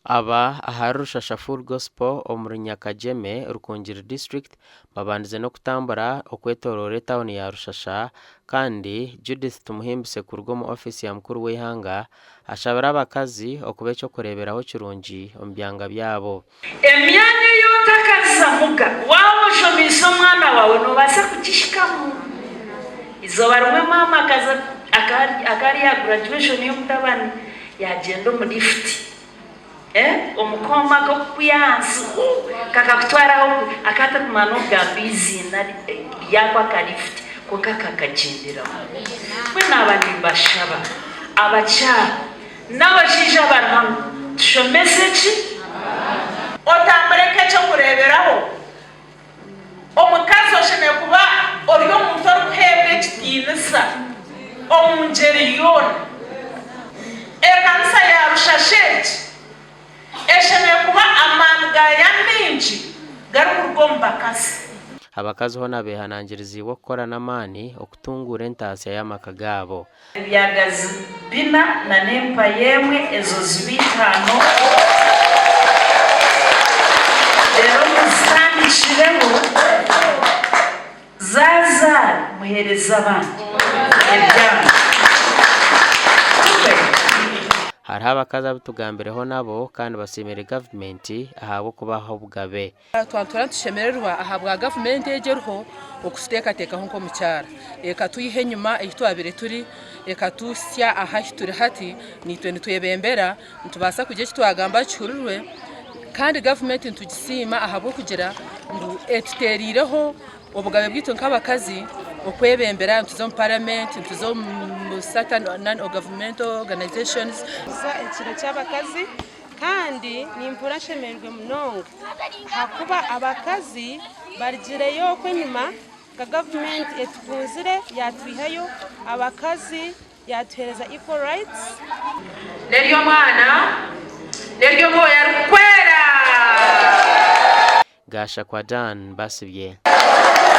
Aba ahari Rushasha Full Gospel omuri Nyakagyeme, Rukungiri District babandize n'okutambura okwetoroora etauni ya Rushasha kandi Judith Tumuhimbise kuruga omu ofiisi ya mukuru w'eihanga ashabire abakazi okuba eky'okureeberaho kirungi omu byanga byabo. Emyanya ei otakazamuga waaba oshomeise omwana waawe noobaasa kugihikamu. Eizooba rimwe maama akaza akaba ari aha graduation y'omutabani yaagyenda omu lift. Omu kooma ak'okukwiha ahansi huu kakakutwara ahu akaba atarikumanya n'okugamba eiziina ryako aka lift kwonka akakagyenderamu. Mbwenu naaba nimbashaba abakyara n'abashaija abari hanu tushomese ki? Otambure nk'eky'okureeberaho. Omukazi oshemereire kuba ori omuntu orikuheebwa ekitiinisa omu ngyeri yoona. Ekanisa ya Rushasha egi eshemereire kuba amaani gaayo amaingi garikuruga omu bakazi. Abakazi hoona beehanangiriziibwe okukora n'amaani okutunguura entaasya y'amaka gaabo. Ebyagazi bina na n'empaya emwe, ezo zibe itaano. Reero muzitandikireho, zaazaara muheereze abandi ebyana. Tukwe. Hariho abakazi abu tugambireho nabo kandi basiimire gavumenti ahabw'okubaha obugabe. Twatura nitushemererwa ahabwa gavumenti egi eriho okututeekateekaho nk'omukyara. Ekatwiha enyima ahu twabaire turi, ekatuhitsya aha ahu turi hati, naitwe nitwebembera, nitubaasa kugira eki twagamba kihurirwe kandi gavumenti nitugisiima ahabw'okugira ngu etuteeriireho obugabe bwaitu nk'abakazi okwebembera nituza omu paramenti, nituza omu certain non governmental organizations. Ekiro ky'abakazi Kandi nimpurira nshemereirwe munonga ahakuba abakazi barugireyo okwo enyima nka gavumenti etukunzire yatwihayo abakazi yatuhereza equal rights. N'ery'Omwana, n'ery'Omwoyo Arikwera. Gashakwa Dan Basibye.